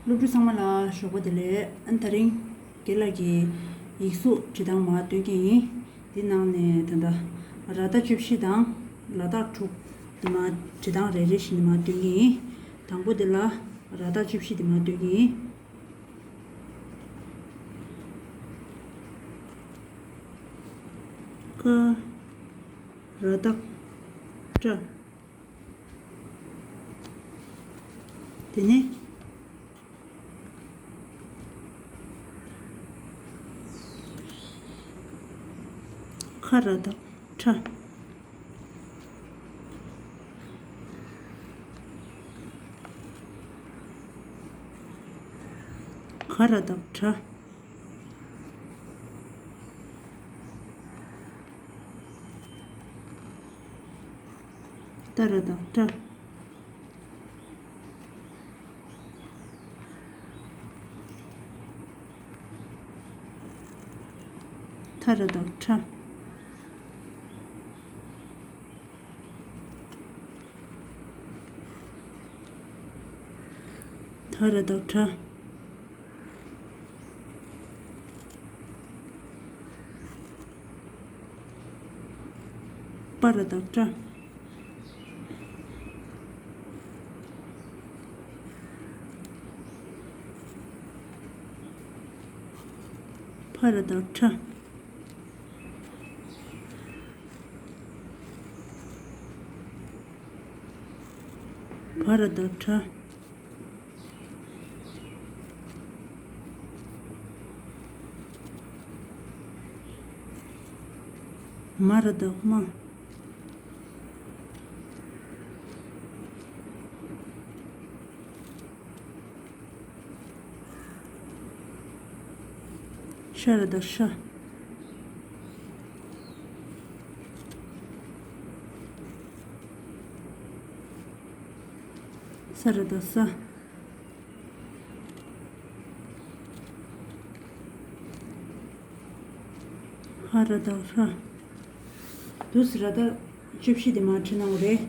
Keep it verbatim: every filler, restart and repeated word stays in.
སློབ་ཕྲུག་ཚང་མ་ལ་ཞོགས་པ་བདེ་ལེགས། ཨ་ནི་དེ་རིང་རྒན་ལགས་ཀྱིས་ཡིག་གཟུགས་བྲིས་སྟངས་མར་སྟོན་གྱི་ཡིན། འདི་ནང་ནས་ད་ལྟ་ར་བཏགས་བཅུ་བཞི་དང་ལ་དྭགས་དྲུག་འདི་མར་བྲིས་སྟངས་རེ་རེ་བཞིན་འདི་མར་སྟོན་གྱི་ཡིན། དང་པོ་འདི་ལ་ར་བཏགས་བཅུ་བཞི་འདི་མར་སྟོན་གྱི་ཡིན། ཀ། ར་བཏགས་ཀྲ། དེ་ནས་ཁ་ར་བཏགས་ཁྲ། ག་ར་བཏགས་གྲ། ཏ་ར་བཏགས་ཏྲ། ཐ་ར་བཏགས་ཐྲ། ཐ་ར་བཏགས་ཐྲ། པ་ར་བཏགས་པྲ། ཕ་ར་བཏགས་ཕྲ། བ་ར་བཏགས་བྲ། མ་ར་བཏགས་མྲ། ཤ་ར་བཏགས་ཤྲ། ས་ར་བཏགས་སྲ། ཧ་ར་བཏགས་ཧྲ། དུས་ར་བཏགས་བཅུ་བཞི་དེ་མར་བྲིས་གནང་བ་རེད།